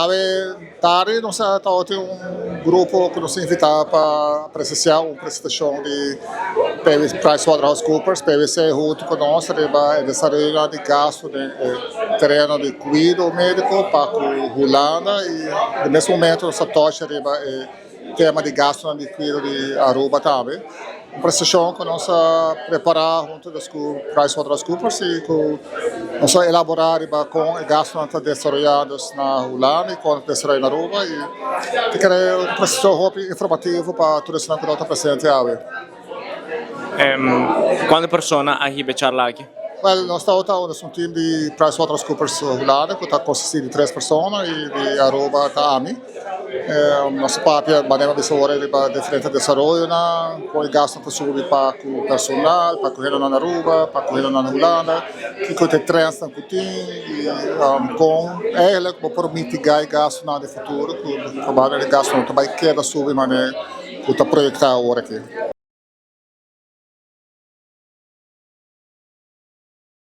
Awe tardi nos a tabatin un grupo ku nos a invitá pa presensiá un presentashon di PricewaterhouseCoopers, PwC, huntu ku nos riba e desaroyonan di gastu den e tereno di kuido médiko pa ku Hulanda i den mes momento nos a tòcha riba e tema di gastunan di kuido di Aruba tambe. Un presentashon ku nos a prepará huntu des ku PricewaterhouseCoopers i ku nos a elaborá riba kon e gastunan ta desaroyá dus na Hulanda i kon ta desaroyá na Aruba i ta kere un presentashon hopi informativo pa tur esnan ku no ta presente awe. Kuantu persona a hiba e charla aki? Wèl, nos tabata un tim di PricewaterhouseCoopers Hulanda ku ta konsistí di tres persona i di Aruba ta ami. Nos a papia manera mi a bisa ora riba diferente desaroyonan, kon e gastunan ta subi pa ku personal, pa ku hendenan na Aruba, pa ku hendenan na Hulanda, kiko ta e trensnan ku tin i kon eigenlijk bo por mitiga e gastunan den futuro ku probablemente e gastunan no ta bai keda subi manera ku ta proyektá awor aki.